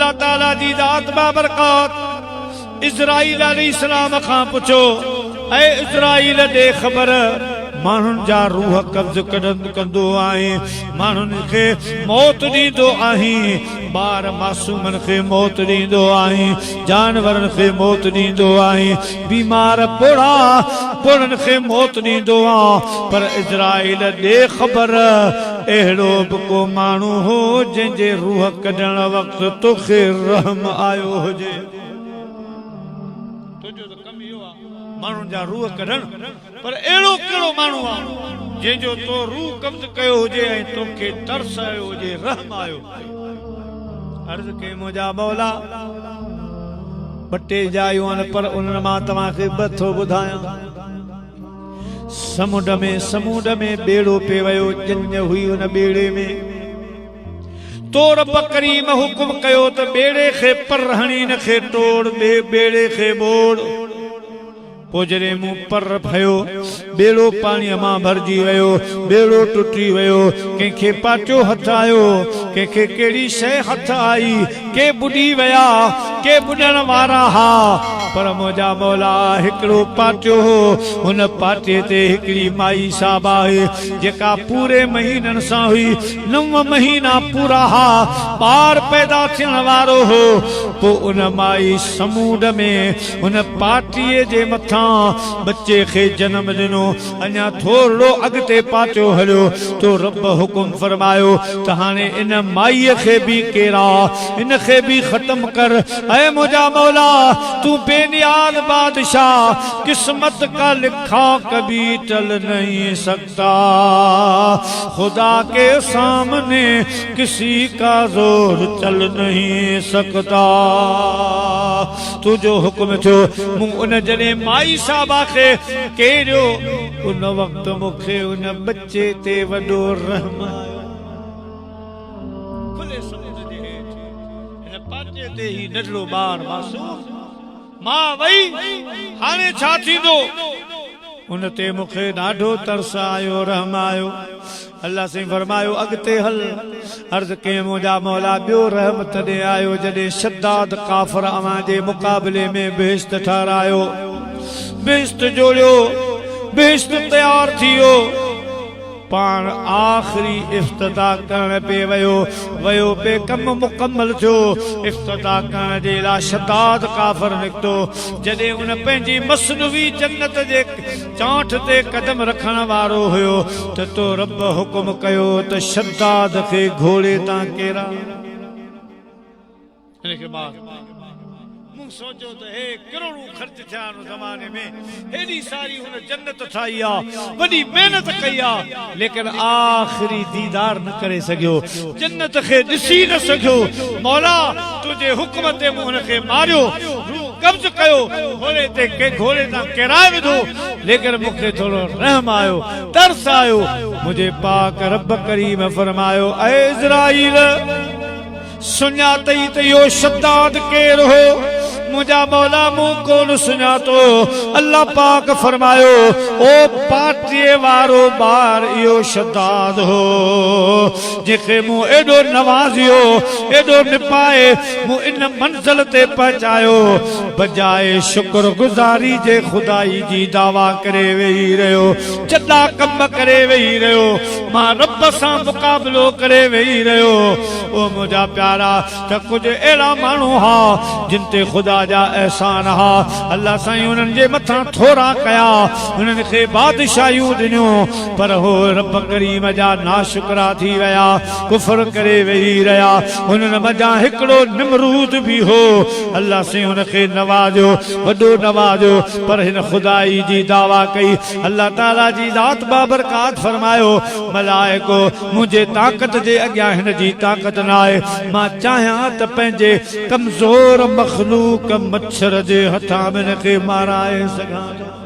الله تعاليٰ جي ذات بابرڪات عزرائيل عليه السلام کان پڇيو، اي عزرائيل ڏي خبر، ماڻهن جا روح قبض ڪندو آهين، ماڻهن کي موت ڏيندو آهين، ٻار معصومن کي موت ڏيندو آهين، جانورن کي موت ڏيندو آهين، بيمار پوڙها پوڙهن کي موت ڏيندو آن، پر عزرائيل ڏي خبر، اهڙو به ڪو ماڻهو هو جنهن جي روح ڪڍڻ وقت توکي رحم آيو هجي؟ تنهنجو ته ڪم اهو آ ماڻهن جا روح ڪڍڻ، پر اهڙو ڪهڙو ماڻهو آ جنهن جو تو روح قبض ڪيو هجي ۽ توکي ترس آيو هجي، رحم آيو هجي؟ عرض ڪيم منهنجا مولا! ٻه ٽي جايون آهن پر انهن مان توهان کي ٻه ٿو ٻڌايان. سمنڊ ۾ سمونڊ ۾ ٻيڙو پي ويو، ڄڃ هئي ان ٻيڙي ۾. تو رب ڪريم حڪم ڪيو ته ٻيڙي کي پر هڻي ان کي ٽوڙ، ٻيڙي کي ٻوڙ. پوء جڏهن مون پر کنيو، ٻيڙو پاڻيء مان ڀرجي ويو، ٻيڙو ٽٽي ويو، ڪنهن کي پاٽيو هٿ آيو، ڪنهن کي ڪهڙي شيء هٿ آئي، ڪي ٻڏي ويا، ڪي ٻڏڻ وارا ها، پر منهنجا مولا هڪڙو پاٽيو هو، ان پاٽي تي هڪڙي مائي صاحب آهي، جيڪا پوري مهينن سان هئي، نو مهينا پورا ها، ٻار پيدا ٿيڻ وارو هو، پوء ان مائي سمونڊ ۾ ان پاٽي جي مٿان ٻچي کي جنم ڏنو، اڃا ٿورڙو اڳتي پاٽيو هليو تو رب حڪم فرمايو ته هاڻي ان مائيء کي به ڪيراء، ان کي به ختم ڪر. اي منهنجا مولا! تون بي نياز بادشاهه، قسمت ڪا لکا ڪڀي ٽل نهين سڪتا. خدا ڪي سامني ڪسي ڪا زور چل نهين سڪتا. تنهنجو حڪم ٿيو، مون ان جڏهن مائي صاحبه کي ڪيريو، ان وقت مون کي ان ٻچي تي وڏو رحم آيو. کلي سمنڊ جي هيٺ هن پاٽي تي هي ننڍڙو ٻار معصوم، ماء وئي، هاڻي ڇا ٿيندو؟ ان تي مون کي ڏاڍو ترس آيو، رحم آيو. الله سائين فرمايو، اڳتي هل. عرض ڪيم، منهنجا مولا ٻيو رحم تڏهن آيو جڏهن شداد ڪافر اوهان جي مقابلي ۾ بهشت ٺهرايو، بهشت جوڙيو، بهشت تيار ٿي ويو. پاڻ آخري افتتاح ڪرڻ پئي ويو، ويو پئي ڪم مڪمل ٿيو، افتتاح ڪرڻ جي لاء شداد ڪافر نڪتو، جڏهن ان پنهنجي مصنوعي جنت جي چانٺ تي قدم رکڻ وارو هيو ته تو رب حڪم ڪيو ته شداد کي گهوڙي تان ڪيراء. هن کي مار. مون سوچيو ته هي ڪروڙون خرچ ٿيا ان زماني ۾ هيڏي ساري هن جنت ٺاهي آ، وڏي محنت ڪئي آ، ليڪن آخري ديدار نه ڪري سگهيو، جنت کي ڏسي نه سگهيو. مولا! تنهنجي حڪم تي مون هن کي ماريو، روح قبض ڪيو، گهوڙي تي گهوڙي تان ڪيرائي وڌو، ليڪن مون کي ٿورو رحم آيو، ترس آيو. منهنجي پاڪ رب ڪريم فرمايو، اي عزرائيل! سڃاتئي ته اهو شداد ڪير هو؟ منهنجا مولا مون ڪونه سڃاتو. الله پاڪ فرمايو، او پاٽيء وارو ٻار اهو شداد هو، جنهن کي مون ايڏو نوازيو، ايڏو نپائي مون ان منزل تي پهچايو، بجاء شڪر گذاري جي خدائي جي دعويٰ ڪري ويهي رهيو، چڏا ڪم ڪري ويهي رهيو، مان رب سان مقابلو ڪري ويهي رهيو. او منهنجا پيارا! ته ڪجهه اهڙا ماڻهو ها، جن تي خدا جا احسان ها. الله سائين انهن جي مٿان ٿورا ڪيا، انهن کي بادشاهيون ڏنيون، پر هو رب ڪريم جا ناشڪرا ٿي ويا، ڪفر ڪري ويهي رهيا. انهن منجهان هڪڙو نمرود به هو. الله سائين ان کي نوازيو، وڏو نوازيو، پر هن خدائي جي دعويٰ ڪئي. الله تعاليٰ جي ذات بابرڪات فرمايو، ملائڪو! منهنجي طاقت جي اڳيان هن جي طاقت ناهي، مان چاهيان ته پنهنجي ڪمزور مخلوق مڇر جي هٿان به هن کي مارائي سگهان ٿو.